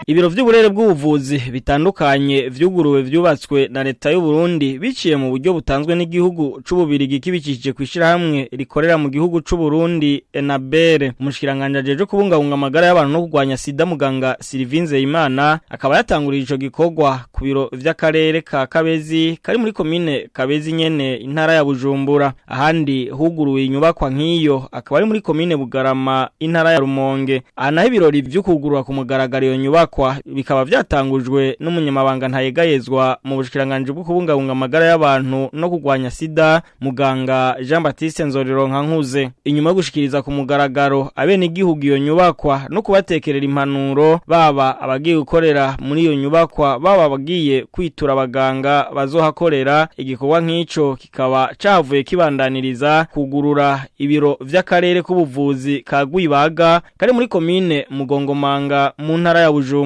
Ibiro vy'uburere bw'ubuvuzi bitandukanye vyuguruwe vyubatswe na leta y'u Burundi biciye mu buryo butanzwe n'igihugu c'Ububirigi kibicishije kw'ishirahamwe rikorera mu gihugu c'u Burundi Enabere. Umushikiranganje ajejwe kubungabunga amagara y'abantu no kurwanya sida, muganga Sylvie Nzeyimana, akaba yatanguriye ico gikorwa ku biro vy'akarere ka Kabezi kari muri komine Kabezi nyene, intara ya Bujumbura. Ahandi huguruwe inyubakwa nk'iyo akaba ari muri komine Bugarama, intara ya Rumonge. Aha naho ibirori vyo kugurura ku mugaragaro iyo nyubakwa bikaba vyatangujwe n'umunyamabanga ntayegayezwa mu bushikiranganje bwo kubungabunga amagara y'abantu no kurwanya sida, muganga Jean Baptiste Nzorironka Nkuze. Inyuma yo gushikiriza ku mugaragaro abene igihugu iyo nyubakwa no kubatekerera impanuro, baba abagiye gukorera muri iyo nyubakwa, baba abagiye kwitura abaganga bazohakorera, igikorwa nk'ico kikaba cavuye kibandaniriza kugurura ibiro vy'akarere k'ubuvuzi ka Gwibaga kari muri komine Mugongomanga mu ntara ya Bujumbura.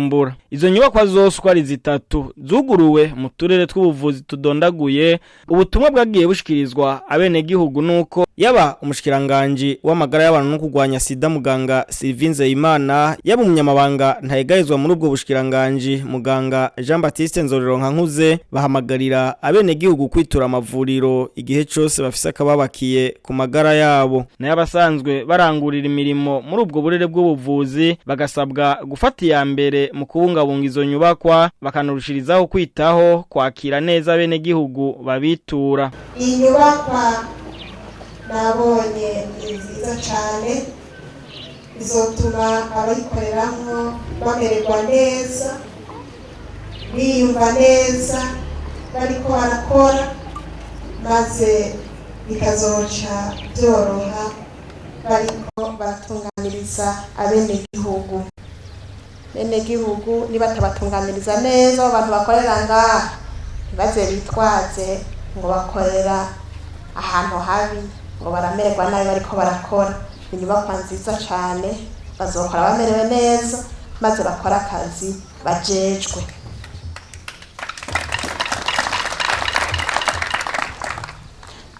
Izo nyubakwa zose uko ari zitatu zuguruwe mu turere tw'ubuvuzi tudondaguye. Ubutumwa bwagiye bushikirizwa abenegihugu nuko yaba umushikiranganje w'amagara y'abantu no kurwanya sida, muganga Sylvie Nzeyimana, yaba umunyamabanga ntayegayezwa muri ubwo bushikiranganje, muganga Jean Baptiste Nzorironka Nkuze, bahamagarira abenegihugu kwitura amavuriro igihe cose bafise akababakiye ku magara yabo. Nayo abasanzwe barangurira imirimo muri ubwo burere bw'ubuvuzi bagasabwa gufata iya mbere mu kubungabunga izo nyubakwa, bakanarushirizaho kwitaho kwakira neza abenegihugu babitura. Iyi nyubakwa nabonye ni nziza cyane, izotuma abayikoreramwo bamererwa neza, biyumva neza bariko barakora, maze bikazoca byoroha bariko baratunganiriza abenegihugu. Benegihugu nibatabatunganiriza neza, abantu bakorera ngaha ntibaze bitwaze ngo bakorera ahantu habi, ngo baramererwa nabi bariko barakora. Inyubakwa nziza cane, bazokora bamerewe neza maze bakore akazi bajejwe.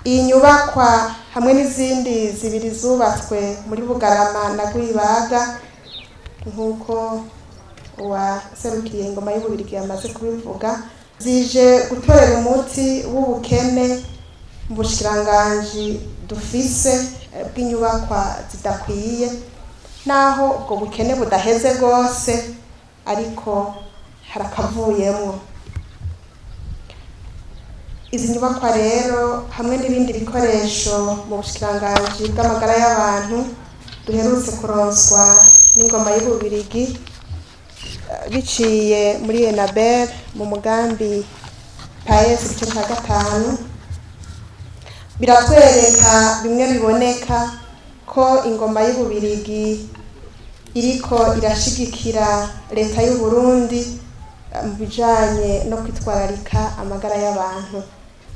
Iyi nyubakwa hamwe n'izindi zibiri zubatswe muri Bugarama na Gwibaga, nk'uko uwaserukiye ingoma y'Ububirigi yamaze kubivuga, zije gutorera umuti w'ubukene mu bushikiranganji dufise bw'inyubakwa zidakwiye. Naho ubwo bukene budaheze rwose, ariko harakavuyemwo. Izi nyubakwa rero hamwe n'ibindi bikoresho mu bushikiranganji bw'amagara y'abantu duherutse kuronswa n'ingoma y'Ububirigi biciye muri Enabel mu mugambi PAES igice cya gatanu, biratwereka bimwe biboneka ko ingoma y'Ububirigi iriko irashigikira leta y'u Burundi mu bijanye no kwitwararika amagara y'abantu.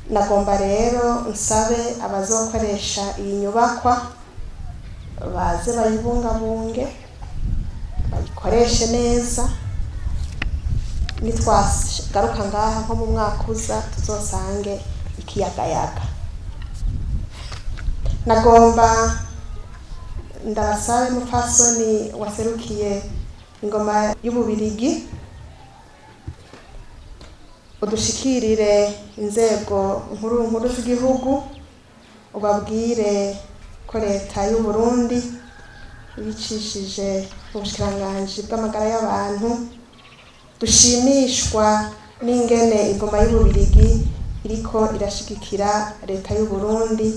Nagomba rero nsabe abazokoresha iyi nyubakwa baze bayibungabunge, bayikoreshe neza. Nitwagaruka ngaha nko mu mwaka uza, tuzosange ikiyagayaga. Nagomba ndabasabe, mupfasoni waserukiye ingoma y'Ububirigi, udushikirire inzego nkuru nkuru z'igihugu, ubabwire ko leta y'u Burundi ibicishije mu bushikiranganji bw'amagara y'abantu dushimishwa n'ingene ingoma y'Ububirigi iriko irashigikira leta y'u Burundi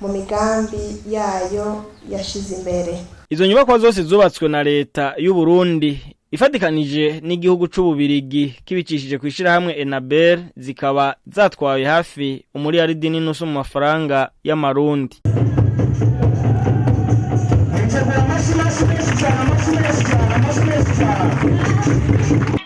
mu migambi yayo yashize imbere. Izo nyubakwa zose zubatswe na leta y'u Burundi ifatikanije n'igihugu c'Ububirigi kibicishije kw'ishirahamwe Enabel, zikaba zatwaye hafi umuriyaridi n'inusu mu mafaranga y'amarundi. Amashyi menshi cyane, amashyi menshi cyane, amashyi menshi cyane.